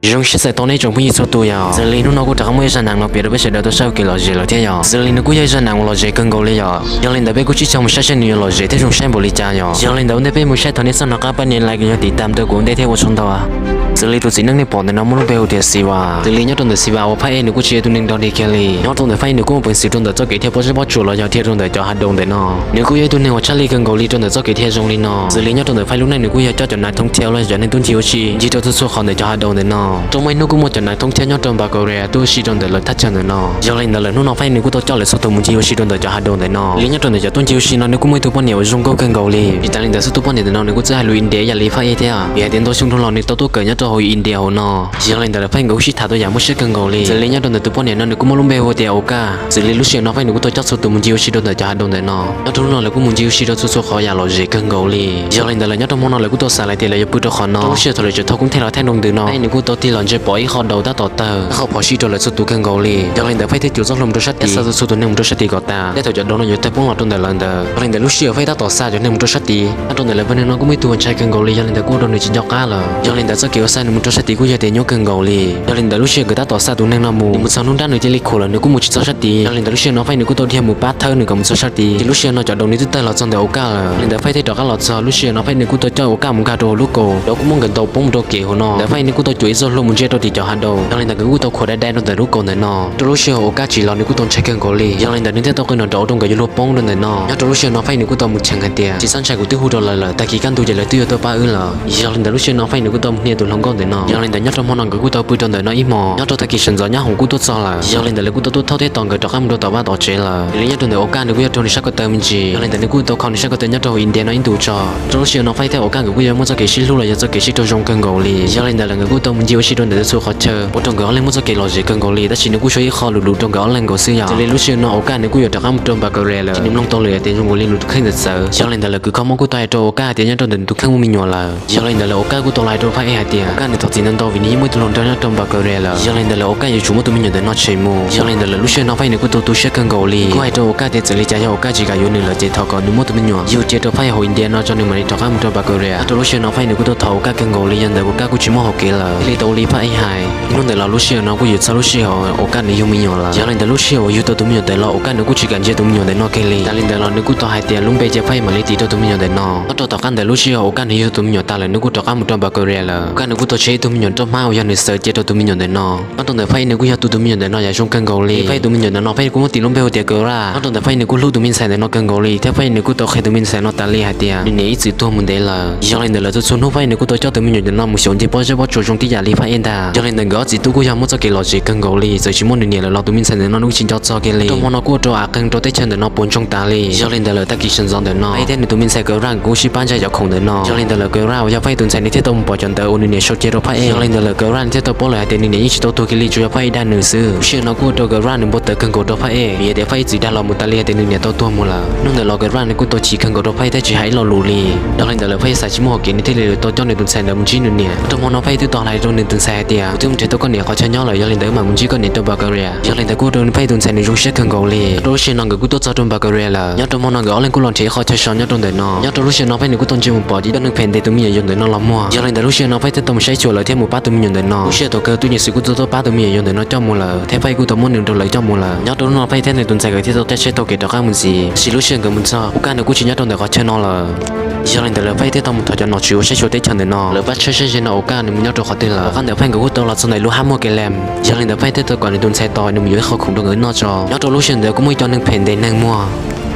Zoo siab txais tos nej tsoom phooj ywg txhua tus yom. Xws li hnub no kuj rov qab muaj ib zaj neeg no piav rau peb sawv daws tau saib ua kev lom zem lawm thiab yom. Xws li nws kuj yog ib zaj neeg uas lom zem kawg nkaus li yom. Yog li ntawd peb kuj sib cog mus saib seb nws yuav lom zem thiab zoo saib npaum li cas yom. Yog li ntawd ua ntej peb mus saib thaum nej txog no qab pab nias like, nias tiv tam rau kuv ua ntej thiab ua tsaug ntau. Xws li tus txiv neej nej pom ntawm no muaj lub npe hu tias Xiva. Xws li nyob rau ntawm Xiva uas phaj ej nws kuj tsis yog tus neeg dog dig kiag li. Nyob rau ntawm phaj ej nws kuj mus peev xwm rau ntawm txoj kev dhia pob zeb pob tsuas los yog dhia rau ntawm cov hav daus ntawm no. Nws kuj yog ib tug neeg uas tshaj lij kawg nkaus li rau ntawm txoj kev dhia zoo li no. Xws li nyob rau ntawm phaj ej lub neej nws kuj yog coj cov nav thoob thiav los yog cov neeg tub ncig ua si ncig rau txhua txhua qhov ntawm cov hav daus ntawm no. Rau muaj ib hnub kuj muaj cov nav thoob thiav nyob rau Npakaurea tuaj ua si rau ntawm lawv thaj chaw ntawm no. Yog li ntawd lawm hnub no phaj ej nws kuj tau coj lawv txhua tus mus ncig ua si rau ntawm cov hav daus ntawm no. Li nyob rau ntawm cov tuaj ncig ua si no nws kuj muaj ib tug poj niam uas zoo nkauj kawg nkaus li. Tsis tas li ntawd xwb tus poj niam ntawm no nws kuj txawj hais lus India ib yam li phaj ej thiab, vim hais tias ntau xyoo dhau los nws tau tuaj kawm nyob rau hauv India hauv no. Yog li ntawd lawm phaj ej nkawd kuj sib tham tau yam muaj siab kawg nkaus li. Xws li nyob rau ntawm tus poj niam no nws kuj muaj lub npe hu tias Oka. Xws li lub sij hawm no phaj ej nws kuj tau coj txhua tus mus ncig ua si rau ntawm cov hav daus ntawm no. Nyob rau hnub no lawv kuj mus ncig ua si rau txhua txhua qhov yam lom zem kawg nkaus li. Yog li ntawd lawm nyob rau hmo no lawv kuj tau xav lawm tias lawv yuav pw rau qhov no. Rau lub sij hawm thaum lawv tseem thau koob theej los thaj nroo ntws no, phaj ej nws kuj tau tig los ntsia pom ib qho daus tab tom tawg, ib qho phom sij rau lawv txhua tus kawg nkaus li. Yog li ntawd phaj ej thiaj cuam txoj hlua mus rau sab tid, xa txhua tus neeg mus rau sab tid kom tas, thiab thaum cov daus no yuav tawg poob los rau ntawm lawv ntawd. Yog li ntawd lub sij hawm phaj ej tab tom xa cov neeg mus rau sab tid, nyob rau ntawm lawv pawg neeg no kuj muaj ib tug uas ntshai kawg nkaus li, yog li ntawd kuj ua rau nws tsis nco qab lawm. Yog li ntawd txoj kev uas xa nws mus rau sab tid kuj yog tias nyuaj kawg nkaus li. Yog li ntawd lub sij hawm nkawd tab tom xa tus neeg no mus, nws mus txog hnub nrab nws cia li khuam lawm, nws kuj mus tsis txog sab tid. Yog li ntawd lub sij hawm no phaj ej nws kuj tau dhia mus pab thawb nws kom mus txog sab tid, ces lub sij hawm no cov daus nws twb tawg los txog ntawm Oka lawm. Li ntawd phaj ej thiaj rov qab los txog, lub sij hawm no phaj ej nws kuj tau coj Oka mus nkag rau hauv lub kaus, daus kuj muab nkawd ntaus poob mus rau kev hauv no. Ntawd phaj ej nws kuj tau cuam ib txoj hlua mus ntsia rau tim cov hav daus. Yog li ntawd nkawd kuj tau khuam dai dai rau ntawm lub kaus ntawm no. Rau lub sij hawm Oka tsis los nws kuj tau ntshai kawg nkaus li. Yog li ntawd nws thiaj tau qw nom rau ua rau nkawd yuav hlua poob rau ntawm no. Nyob rau lub sij hawm no phaj ej nws kuj tau mus cheem hais tias, tsis txhob ntshai, kuv twb hu rau lawv lawm, tag kis kaj ntug ces lawv twb yuav tuaj pab wb lawm. Yog li ntawd lub sij hawm no phaj ej nws kuj tau hnia tus hluas nkauj ntawm no. Yog li ntawd nyob rau hmo no nkawd kuj tau pw rau ntawm no ib hmos. Nyob rau tag kis sawv ntxov nyab hoom kuj tuaj txog lawm. Yog li ntawd lawv kuj tau tuaj thauj thiab tos nkawd rov qab mus rau tom vaj tom tsev lawm. Li nyob rau ntawm Oka nws kuj yog raug nws sab ko taw me ntsis, yog li ntawd nws kuj tau kho nws sab ko taw nyob rau hauv India no ib ntus tso. Rau lub sij hawm no phaj ej thiab Oka nkawd kuj yuav muaj txoj kev sib hlub los yog txoj kev sib raug zoo kawg nkaus li. Yog li ntawd lawm nkawd kuj tau mus ncig ua si rau ntawm txhua qhov chaw, ua rau nkawd ob leeg muaj txoj kev lom zem kawg nkaus li, tab sis nws kuj tshuav ib qho lus lus rau nkawd ob leeg nkaus xwb yom. Xws li lub sij hawm no Oka nws kuj yuav rov qab mus rau Npakaurea lawm, ces nws mloog tau lawm tias zoo nkaus li nws tus kheej txawv txawv. Yog li ntawd lawm kws kho mob kuj tau hais rau Oka hais tias nyob rau ntawm nws tus kheej muaj me nyuam lawm. Yog li ntawd lawm Oka kuj tau lau hais rau phaj ej hais tias Oka nws thov txim ntau ntau vim nws yeej muaj ib tug hluas nraug nyob rau Npakaurea lawm. Yog li ntawd lawm Oka yuav tsum muab tus me nyuam ntawm no tshem mus. Yog li ntawd lawm lub sij hawm no phaj ej nws kuj tau tu siab kawg nkaus li, kuj hais rau Oka tias txawm li cas yog Oka tsis kam yuav nws lawm ces thov kom nws muab tus me nyuam yug cia rau phaj ej hauv India no tso nws mam li rov qab mus rau Npakaurea. Nyob rau lub sij hawm no phaj ej nws kuj tau thov Oka kawg nkaus li, yog ntawd Oka kuj tsis muaj hauv kev lawm, thiaj li tau ua li phaj ej hais. Hnub ntawd los lub sij hawm no kuj yuav txog lub sij hawm Oka nws yug me nyuam lawm. Yog li ntawd lub sij hawm uas yug tau tus me nyuam ntawd los Oka nws kuj tsis kam ntsia tus me nyuam ntawm no kiag li. Tas li ntawd los nws kuj tau hais tias lub npe cia phaj ej mam li tis rau tus me nyuam ntawm no. Nyob rau tom qab ntawd lub sij hawm Oka nws yug tus me nyuam tas lawm nws kuj rov qab mus rau Npakaurea lawm. Oka nws kuj tau tshev ib tug me nyuam roj hmab uas yog nws xaws cia rau tus me nyuam ntawm no. Nyob rau ntawm phaj ej nws kuj yog tu tus me nyuam ntawm no yam zoo kawg nkaus li. Phaj ej tus me nyuam ntawm no phaj ej kuj muab tis lub npe hu tias Kawra. Nyob rau ntawm phaj ej nws kuj hlub tus me ntxhais ntawm no kawg nkaus li, thiab phaj ej nws kuj tau qhia tus me ntxhais no tas li hais tias nws niam ib txwm tuag mus ntev lawm. Yog li ntawd lawm txhua txhua hnub phaj ej nws kuj tau coj tus me nyuam ntawm no mus xyaum ncig pob zeb pob tsuas zoo tib yam li phaj ej ntag. Yog li ntawd nkawd ob txiv tub kuj yog muaj txoj kev lom zem kawg nkaus li, txawm tsis muaj nws niam lawm los tus me ntxhais ntawm no nws kuj tsis nco txog kiag li. Rau hmo no kuj ua rau av qeeg rau teb chaws ntawm no puas ntsoog tas li. Yog li ntawd lawm tag kis sawv ntxov ntawm no phaj ej thiab nws tus me ntxhais Kawra nkawd kuj sib pab ntsia cov khoom ntawm no. Yog li ntawd lawm Kawra uas yog phaj ej tus ntxhais nws thiaj tau mus pom cov ntawv uas nws niam sau cia rau phaj ej. Yog li ntawd lawm Kawra nws thiaj tau paub lawm hais tias nws niam yeej tsis tau tuag kiag li, tsuas yog phaj ej dag nws xwb. Lub sij hawm no kuj ua rau Kawra nws npau taws kawg nkaus rau phaj ej, vim yog tias phaj ej txwm dag los mus tas li hais tias nws niam tau tuag mus lawm. Hnub ntawd los Kawra nws kuj tau chim kawg nkaus rau phaj ej thiab tsis hais ib lo lus li. Yog li ntawd lawm phaj ej xav tsis muaj hauv kev nws thiaj li tau coj nws tus ntxhais ntawd mus ntsib nws niam. Rau hmo no phaj ej twb tau hais rau nws tus ntxhais hais tias kuv twb mus nrhiav tau koj niam qhov chaw nyob lawm, yog li ntawd wb mam mus ntsib koj niam rau Npakaurea. Yog li ntawd kuj ua rau phaj ej tus ntxhais nws zoo siab kawg nkaus li. Rau lub sij hawm no nkawd kuj tuaj txog rau Npakaurea lawm. Nyob rau hmo no nkawd ob leeg kuj los nrhiav ib qho chaw so nyob rau ntawm no. Nyob rau lub sij hawm no phaj ej nws kuj tau ntsia mus pom cov neeg phem ntes tus me nyuam yaus ntawm no los muag. Yog li ntawd lub sij hawm no phaj ej thiaj tau mus saib xyuas lawv thiab mus pab tus me nyuam ntawm no. Lub sij hawm thaum kawg tub ceev xwm kuj tau tuaj pab tus me nyuam yaus ntawm no coj mus lawm, thiab phaj ej kuj tau muab nws rau lawv coj mus lawm. Nyob rau hnub no phaj ej thiab nws tus ntxhais nkawd thiaj tau caij tsheb taug kev rov qab mus ntxiv. Tiam sis lub sij hawm nkawd mus txog Oka nws kuj tsis nyob rau ntawm qhov chaw no lawm. Yog li ntawd lawm phaj ej thiaj tau mus thov cov nom tswv uas saib xyuas teb chaws ntawm no lawv pab tshawb saib ze no Oka nws mus nyob rau qhov twg lawm. Tom qab ntawd phaj ej nkawd kuj tau los txog ntawm lub hab muag Kelem. Yog li ntawd phaj ej thiaj tau kom nws tus ntxhais tos nws mus yuav ib qho khoom rau nkawd noj tso. Nyob rau lub sij hawm ntawd kuj muaj ib co neeg phem ntes neeg muag.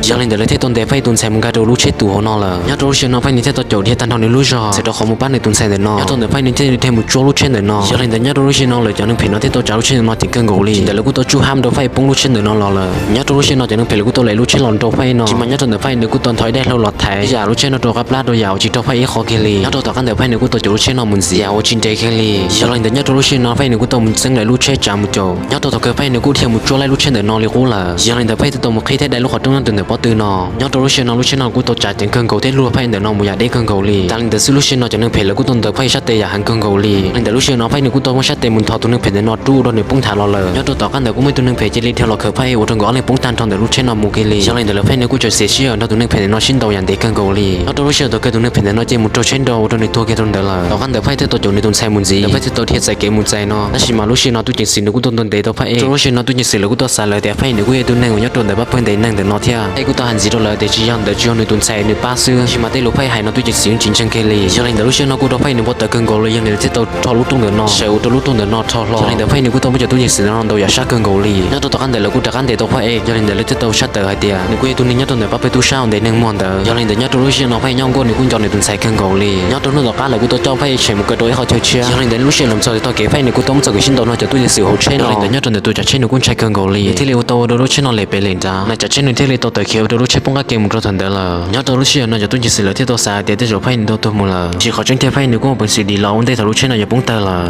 Yog li ntawd lawv thiaj tau ntes phaj ej tus ntxhais mus nkag rau lub tsheb tus hauv no lawm. Nyob rau lub sij hawm no phaj ej nws thiaj tau caum dhia tag nrho nws lub zog txhawm rau qhov mus pab nws tus ntxhais ntawm no. Nyob rau ntawm phaj ej nws thiaj dhia mus tsuab lub tsheb ntawm no. Yog li ntawd nyob rau lub sij hawm no lawv cov neeg phem no thiaj tau tsav lub tsheb ntawm no ceev kawg nkaus li. Tsis ntawd lawv kuj tau tsuj hab rau phaj ej poob lub tsheb ntawm no los lawm. Nyob rau lub sij hawm no cov neeg phem lawv kuj tau lem lub tsheb los nrau phaj ej no. Tsis mas nyob rau ntawm phaj ej nws kuj tau ntho ib daim hlau los thaiv yam lub tsheb no rau qab plab rau yam uas tsis raug phaj ej ib qho kiag li. Nyob rau tom qab ntawd phaj ej nws kuj tau caum lub tsheb no mus ntxiv yam uas tsis nres kiag li. Yog li ntawd nyob rau lub sij hawm no phaj ej nws kuj tau mus txeeb lawv lub tsheb tsav mus caum. Nyob rau thaum kawg phaj ej nws kuj dhia mus tsuab laij lub tsheb ntawm no li qub lawm. Yog li ntawd phaj ej thiaj tau mus qhib thiab dai lub qhov rooj nyob ntawm ntawm Ob tw no, nyob rau lub sij hawm no lub tsheb no kuj tau tsav ceev kawg nkaus thiab luag phab ntawm no mus yam deb kawg nkaus li. Tas li ntawd xwb lub sij hawm no cov neeg phem lawv kuj tau ntaus phab ib sab tes yam heev kawg nkaus li. Li ntawd lub sij hawm no phab ntawd kuj tau muab sab tes mus nthos tus neeg phem ntawm no rub ua rau nws poob nthav los lawm. Nyob rau tom qab ntawd kuj muaj ib tug neeg phem cia li dhia los khaws phab ua rau nkawd ob leeg poob tag nrho ntawm lub tsheb no mus kiag li. Yog li ntawd lawv phab ntawd kuj tseem siv sij hawm nrog tus neeg phem ntawm no sib ntaus yam ntev kawg nkaus li. Nyob rau lub sij hawm thaum kawg tus neeg phem ntawm no cia li mus raug tsheb nrau ua rau nws tuag kiag rau ntawd lawm. Tom qab ntawd phab thiaj tau caum nws tus ntxhais mus ntxiv, phab thiaj tau dhia txais kev mus txais no. Tab sis mas lub sij hawm no tub ceev xwm nws kuj tau ntaus ntev tau phab ej. Rau lub sij hawm no tub ceev xwm lawv kuj tau xav lawm tias phab nws kuj yog ib tug neeg uas nyob rau ntawm pab pawg ntawm neeg ntawm no thiab. Phab kuj tau hais ntxiv rau lawv tias tsis yog ntawd, tsis yog nws tus ntxhais nws pab xwb. Tab sis mas tej lus phab hais no tub ceev xwm yeej tsis ntseeg kiag li. Yog li ntawd lub sij hawm no kuj rau phab nws npau taws kawg nkaus li, yog li thiaj tau rho lub rooj ntawm no, sawv ua rau lub rooj ntawm no rho hlo. Yog li ntawd phab nws kuj tau muab cov tub ceev xwm ntawm no ntaus yam sab kawg nkaus li. Nyob rau tom qab ntawd lawv kuj rov qab ntes tau phab ej, yog li ntawd lawv thiaj tau sab tawm hais tias nws kuj yog ib tug neeg nyob rau ntawm pab pawg tub sab uas ntes neeg muag ntawd. Yog li ntawd nyob rau lub sij hawm no phab nyob nkuaj nws kuj nco nws tus ntxhais kawg nkaus li. Nyob rau hnub tom qab lawv kuj tau coj phab ej tshem mus kaw rau ib qhov chaw tshiab. Yog li ntawd lub sij hawm los txog txog kev phab nws kuj tau muab txoj kev sib ntaus nrog cov tub ceev xwm hauv tsheb no. Yog li ntawd nyob rau ntawm tus tsam tsheb nws kuj ntshai kawg nkaus li, nws thiaj li ua tau ua rau lub tsheb no lem pem lem nrad. Nws tsam tsheb nws thiaj li tau tawm khiav ua rau lub tsheb poob qab ke mus rau thaum ntawd lawm. Nyob rau lub sij hawm no cov tub ceev xwm lawv thiaj tau xav tias tej zaum phab nws tau tuag mus lawm. Tsis qhov tseeb tiag phab nws kuj muaj peev xwm dim los ua ntej thaum lub tsheb no yuav poob tawg lawm.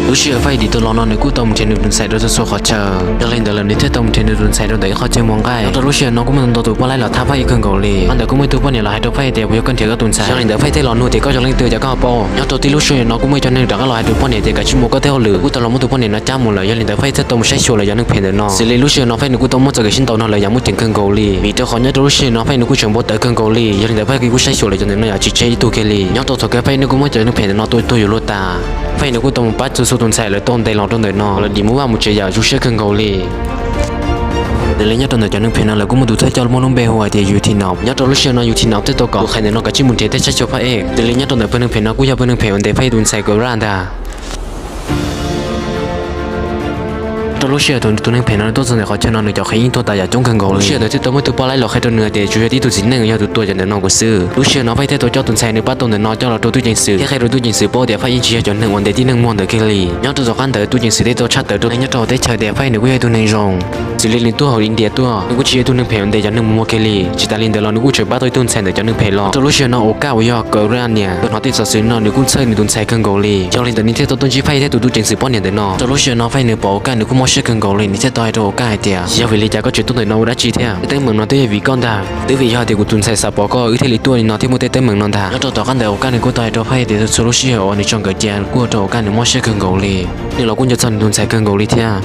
Lub sij hawm phab dim tau los no nws kuj tau mus nrhiav nws tus ntxhais rau txhua txhua qhov chaw. Yog li ntawd lawm nws thiaj tau mus nrhiav nws tus ntxhais rau ntawm ib qhov chaw muag nqaij. Nyob rau lub sij hawm no kuj muaj ntau tus poj laib los thab phab ej kawg nkaus li. Qhov ntawd kuj muaj ib tug poj niam los hais rau phab ej tias puas yog koj nrhiav koj tus ntxhais. Yog li ntawd phab ej thiaj los nug tias koj yog leej twg cas koj ho paub. Nyob rau tib lub sij hawm no kuj muaj ib co neeg rov qab los hais rau poj niam tias kav tsij mus koj tej hauj lwm, kuj tau los muab tus poj niam no cab mus lawm. Yog li ntawd phab ej thiaj tau mus saib xyuas lawm cov neeg phem ntawm no. Xws li lub sij hawm no phab ej nws kuj tau muab txoj kev sib ntaus nrog lawv yam muaj ceem kawg nkaus li, vim rau qhov nyob rau lub sij hawm no phab ej nws kuj tseem npau taws kawg nkaus li. Yog li ntawd phab ej kuj saib xyuas lawm cov ntawm no yam tsis tseg ib tug kiag li. Nyob rau thaum kawg phab ej nws kuj muab cov neeg phem ntawm no tua tuag yuav luag tas. Phab ej nws kuj tau mus pab txhua txhua tus ntxhais lawv tau ntes los rau ntawm no, lawv dim mus vaj mus tsev yam zoo siab kawg nkaus li. Xws li nyob rau ntawm cov neeg phem no lawv kuj muaj tus thawj coj muaj lub npe hu hais tias Yutinov. Nyob rau lub sij hawm no Yutinov thiaj tau kom tus qhev ntawm no kav tsij mus nrhiav tej tsab xyuas phab ej. Xws li nyob rau ntawm pawg neeg phem no kuj yog pawg neeg phem uas ntes phab ej tus ntxhais Kara ntag. Rau lub sij hawm thaum tus neeg phem no tuaj txog ntawm qhov chaw no nws cov qhev yeej tuag tas yam coob kawg nkaus li. Lub sij hawm ntawd thiaj tau muaj ib tug poj laib los qhia rau nws hais tias tsuas yog tib tug txiv neej yog tus tua cov ntawm no nkaus xwb. Lub sij hawm no phab ej thiaj tau coj tus ntxhais nws pab tau ntawm no coj los rau tub ceev xwm thiab qhia rau tub ceev xwm paub tias phab ej yeej tsis yog cov neeg uas ntes tib neeg muag ntawd kiag li. Nyob rau tom qab ntawd tub ceev xwm thiaj tau tshaj tawm rau neeg nyob rau hauv teb chaws tias phab ej nws kuj yog ib tug neeg zoo. Xws li nws tuaj hauv India tuaj nws kuj tsis yog ib tug neeg phem uas ntes cov neeg muag kiag li. Tsis tas li ntawd los nws kuj tseem pab tau ib tug ntxhais ntawm cov neeg phem los. Rau lub sij hawm no Oka uas yog Kara niam tau hnov tej xov xwm no nws kuj txhawj nws tus ntxhais kawg nkaus li. Yog li ntawd nws thiaj tau tuaj ntsib phab ej thiab tus tub ceev xwm poj niam ntawm no. Rau lub sij hawm no phab ej nws pom Oka nws kuj mob siab kawg nkaus li, nws thiaj tau hais rau Oka hais tias yog vim li cas koj tseem tuaj ntawm no ua dab tsi thiab? Tej teeb meem no twb yog vim koj ntag, twb vim yog tias kuv tus ntxhais xav pom koj wb thiaj li tuaj li no thiaj muaj tej teeb meem no ntag. Nyob rau tom qab ntawd Oka nws kuj tau hais rau phab ej tias txhua lub sij hawm uas nws tso nkawd cia kuj ua rau Oka nws mob siab kawg nkaus li. Nws los kuj nco txog nws tus ntxhais kawg nkaus li thiab.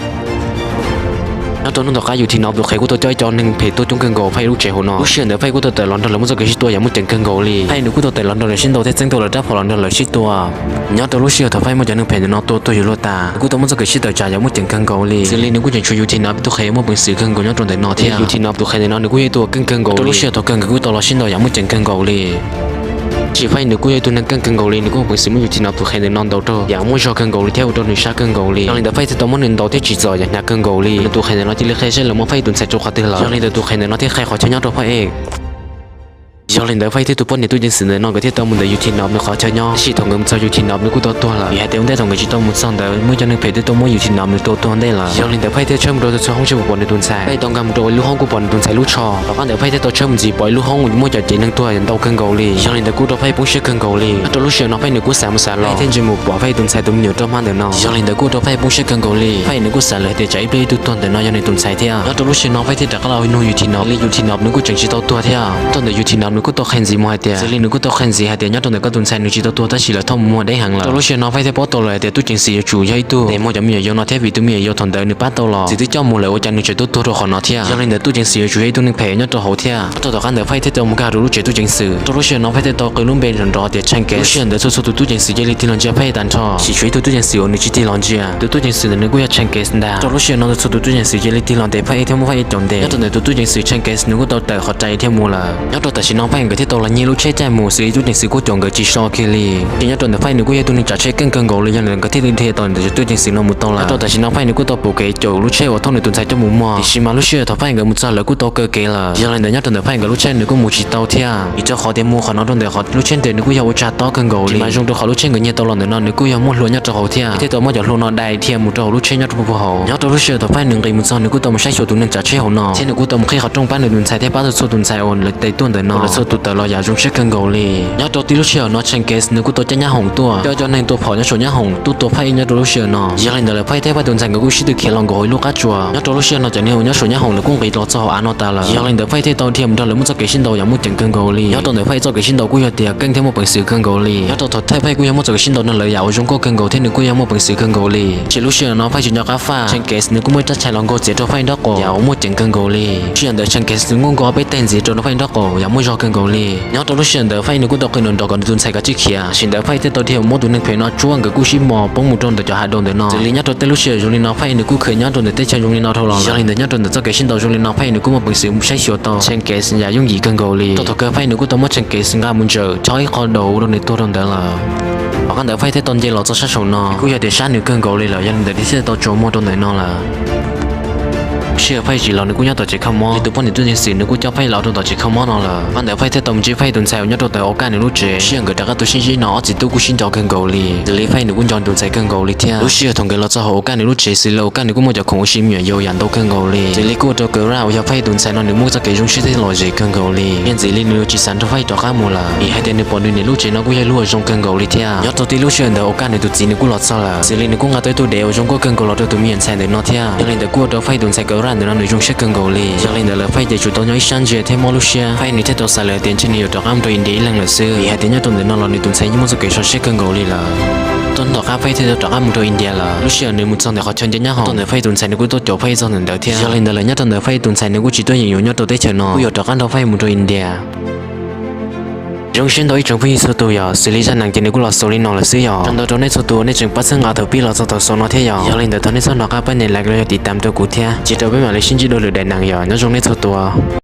Nyob rau hnub tom qab Yutinov tus qhev kuj tau coj ib co neeg phem tuaj coob kawg nkaus phab ej lub tsev hauv no. Lub sij hawm ntawd phab ej kuj tau tawm los nrog lawv muaj txoj kev sib tua yam muaj ceem kawg nkaus li. Phab ej nws kuj tau tawm los nrog lawv sib ntaus thiab txeeb tau lawv rab phom los nrog lawv sib tua. Nyob rau lub sij hawm thaum phab ej muab cov neeg phem ntawm no tua tuag yuav luag tas, nws kuj tau muab txoj kev sib tawm tsam yam muaj ceem kawg nkaus li. Xws li nws kuj tseem tshuav Yutinov ib tug qhev muaj peev xwm kawg nkaus nyob rau ntawm no thiab. Yutinov tus qhev ntawm no nws kuj yog ib tug uas keej kawg nkaus li. Rau lub sij hawm thaum kawg nkawd kuj tau los sib ntaus yam muaj ceem kawg nkaus li. Tab sis phab ej nws kuj yog ib tug neeg keej kawg nkaus li, nws kuj muaj peev xwm muab Yutinov tus qhev ntawm no ntaus rau yam muaj zog kawg nkaus li thiab ua rau nws sab kawg nkaus li. Yog li ntawd phab ej thiaj tau muab nws ntaus thiab tsim txom yam hnyav kawg nkaus li. Nws tus qhev ntawm no cia li qhia saib lawv muab phab ej tus ntxhais rau qhov twg lawm. Yog li ntawd tus qhev ntawm no thiaj qhia qhov chaw nyob rau phab ej. Yog li ntawd phab ej thiab tus poj niam tub ceev xwm ntawm no nkawd thiaj tau mus ntawm Yutinov nws qhov chaw nyob. Tab sis thaum nkawd mus txog Yutinov nws kuj tau tuag lawm, vim hais tias ua ntej thaum nkawd tsis tau mus txog ntawd muaj ib co neeg phem twb tau muab Yutinov nws tua tuag ntej lawm. Yog li ntawd phab ej thiaj tshawb mus rau txhua hoob seb puas pom nws tus ntxhais. Phab ej tau nkag mus rau ib lub hoob kuj pom nws tus ntxhais lub tsho. Tom qab ntawd phab ej thiaj tau tshawb mus ntxiv pom ib lub hoob uas muaj cov cev neeg tuag ntau kawg nkaus li. Yog li ntawd kuj rau phab ej poob siab kawg nkaus li. Nyob rau lub sij hawm no phab ej nws kuj xav mus xav los, phab ej thiaj ntsia mus pom phab ej tus ntxhais tus me nyuam rau hmab ntawm no. Yog li ntawd kuj rau phab ej poob siab kawg nkaus li. Phab ej nws kuj xav lawm hais tias tsam ib pliag ib tug tuag ntawm no yog nws tus ntxhais thiab. Nyob rau lub sij hawm no phab ej thiaj rov qab los nug Yutinov, li Yutinov nws kuj tseem tsis tau tuag thiab. Nyob rau ntawm Yutinov nws kuj tau qhia ntxiv mus hais tias, xws li nws kuj tau qhia ntxiv hais tias nyob rau ntawm koj tus ntxhais nws tsis tau tuag tab sis lawv thauj mus muag deb heev lawm. Rau lub sij hawm no phab ej thiaj paub tau lawm hais tias tub ceev xwm yuav tsum yog ib tug ntes muag cov me nyuam yaus no thiab vim tus me nyuam yaus thaum ntawd nws pab tau los, txim twb coj mus lawm ua cas nws tseem tuaj tuag rau qhov no thiab. Yog li ntawd tub ceev xwm yuav tsum yog ib tug neeg phem nyob rau hauv thiab. Nyob rau tom qab ntawd phab ej thiaj tau mus nkag rau lub tsev tub ceev xwm. Rau lub sij hawm no phab ej thiaj tau qw lub npe nrov nrov tias Chankes. Lub sij hawm ntawd txhua txhua tus tub ceev xwm cia li tig los ntsia phab ej tag nrho, tab sis tshuav ib tug tub ceev xwm uas nws tsis tig los ntsia. Tus tub ceev xwm ntawm nws kuj yog Chankes ntag. Rau lub sij hawm no txhua txhua tus tub ceev xwm cia li tig los ntes phab ej thiab muab phab ej caum ntes. Nyob rau ntawm tus tub ceev xwm Chankes nws kuj tau tawm qhov rai thiab mus lawm. Nyob rau tam sim no phab ej nkawd thiaj tau los nyiag lub tsheb caij mus, xws li tub ceev xwm kuj caum nkawd tsis so kiag li. Ces nyob rau ntawm phab ej nws kuj yog tus neeg tsav tsheb keej kawg nkaus li, yog li ntawd nkawd thiaj li dhia tau ntawm tus tub ceev xwm no mus tau lawm. Nyob rau tam sim no phab ej nws kuj tau pom kev caum lub tsheb uas thauj nws tus ntxhais coj mus muag, tiam sis mas lub sij hawm thaum phab ej nkawd mus txog lawv kuj tau kaw kev lawm. Yog li ntawd nyob rau ntawm phab ej nkawd lub tsheb nws kuj mus tsis tau thiab, vim rau qhov tias mus qhov no rau ntawm qhov lub tsheb nws kuj yog ua tsag tob kawg nkaus li. Mas zoo rau qhov lub tsheb nkawd nyiag tau los ntawm no nws kuj yog muaj hlua nyob rau hauv thiab, thiaj tau muab cov hlua no dai dhia mus rau hauv lub tsheb nyob rau puag hauv. Nyob rau lub sij hawm thaum phab ej nws nqis mus txog nws kuj tau mus saib xyuas tus neeg tsav tsheb hauv no thiab nws kuj tau mus qhib qhov rooj pab nws tus ntxhais thiab pab txhua txhua tus ntxhais uas lawv tes tuaj ntawm no. tau tus tawm los yam zoo siab kawg nkaus li. Nyob rau tib lub sij hawm no Tshee Kes nws kuj tau caij nyab hoom tuaj, coj cov neeg tua phom nyob saum nyab hoom tuaj tua Phaj ib nyob rau lub sij hawm no. Yog li ntawd lawm Phaj thiab Phaj tus ntxhais nkawd kuj sib tw khiav los nkaum hauv ib lub qab tsua. Nyob rau lub sij hawm no cov neeg uas nyob saum nyab hoom lawv kuj nqis los txog hauv av no tas lawm. Yog li ntawd Phaj thiaj tau dhia mus nrog lawv muaj txoj kev sib ntaus yam muaj ceem kawg nkaus li. Nyob rau ntawm Phaj txoj kev sib ntaus kuj yog tias keej thiab muaj peev xwm kawg nkaus li. Nyob rau thaum Phaj kuj yog muaj txoj kev sib ntaus nrog lawv yam uas zoo nkauj kawg nkaus thiab nws kuj yog muaj peev xwm kawg nkaus li. Tiam sis lub sij hawm no Phaj tsis nco qab faj, Tshee Kes nws kuj muaj ib rab tshais los nkaug txiav rau Phaj nraub qaum yam uas muaj ceem kawg nkaus li. Lub sij hawm ntawd Tshee Kes nws kuj nkaug peb teg ntxiv rau Phaj nraub qaum yam muaj zog kawg nkaus li. Nyob rau lub sij hawm ntawd Phaj nws kuj tau qw nrov nrov kom nws tus ntxhais kav tsij khiav. Tam sim ntawd Phaj thiaj tau dhia muab tus neeg phem no tsuab nkawd kuj sib mos poob mus rau ntawm cov hav daus ntawm no. Xws li nyob rau tej lub sij hawm zoo li no Phaj nws kuj khwv nyob rau ntawm teb chaws zoo li no dhau los. Yog li ntawd nyob rau ntawm txoj kev sib ntaus zoo li no Phaj nws kuj muaj peev xwm saib xyuas tau Tshee Kes yam yooj yim kawg nkaus li. Tau thaum kawg Phaj nws kuj tau muab Tshee Kes nqa mus ntsaws chob ib qho daus ua rau nws tuag rau ntawd lawm. Tom qab ntawd Phaj thiaj tau nce los txog sab saum no, kuj yog tias sab nws kawg nkaus li lawm, yog li ntawd thiaj tau tsuas muag rau ntawm no lawm. Sij hawm Phaj tsis los nws kuj nyob tom tsev kho mob, nws tus poj niam tub ceev xwm nws kuj coj Phaj los rau tom tsev kho mob no lawm. Tom qab ntawd Phaj thiaj tau mus ntsib Phaj tus ntxhais uas nyob rau tom Okaj nws lub tsev. Sij hawm nkawd rov qab tuaj sib ntsib no ob txiv tub kuj sib nco kawg nkaus li. Xws li Phaj nws kuj nco nws tus ntxhais kawg nkaus li thiab. Lub sij hawm thaum nkawd los txog hauv Okaj nws lub tsev xws li Okaj nws kuj muaj cov khoom ua si me nyuam yaus yam ntau kawg nkaus li. Xws li kuj ua rau Kawv Raj uas yog Phaj tus ntxhais no nws muaj txoj kev zoo siab thiab lom zem kawg nkaus li. Niaj ntxim li nws yuav tsis xav nrog Phaj rov qab mus lawm, vim hais tias nws pom nws niam lub tsev no kuj yog lub uas zoo kawg nkaus li thiab. Nyob rau tib lub sij hawm ntawd Okaj nws tus txiv nws kuj los txog lawm. Xws li nws kuj nqa tau ib tug dev uas zoo nkauj kawg nkaus los rau tus me nyuam ntxhais ntawm no thiab. Yog li ntawd kuj ua rau Phaj tus ntxhais Kawv Raj ntawm no nws zoo siab kawg nkaus li. Yog li ntawd lawm Phaj ces tsum tau nyob ib sab ntsia thiab mob lub siab. Phaj nws thiaj tau xav lawm tias ntshe nws yuav rov qab mus rau India ib leeg lawm xwb, vim hais tias nyob rau ntawm no los nws tus ntxhais yeej muaj txoj kev so siab kawg nkaus li lawm. Tom qab Phaj thiaj tau rov qab mus rau India lawm. Lub sij hawm nws mus txog ntawm qhov chaw nce nyab hoom, tom ntawm Phaj tus ntxhais nws kuj tuaj caum Phaj txog ntawm ntawd thiab. Yog li ntawd lawm nyob rau ntawm Phaj tus ntxhais nws kuj tsis tuaj yeem yuav nyob rau teb chaws no, kuj yuav rov qab nrog Phaj mus rau India. Zoo siab ntau ib tsoom phooj ywg txhua tus yom, xws li zaj nees ces nws kuj los xaus li no lawm xwb yom. Zoo ntau rau nej txhua tus nej tseem pab txhawb nqa thaum pib los txog thaum xaus no thiab yom. Yog li ntawd thov nej txhob hnov qab pab nias like los yog tiv tam rau kuv thiab, ces rau peb mam li sib ntsib dua lwm daim nees yom. Nyob zoo nej txhua tus.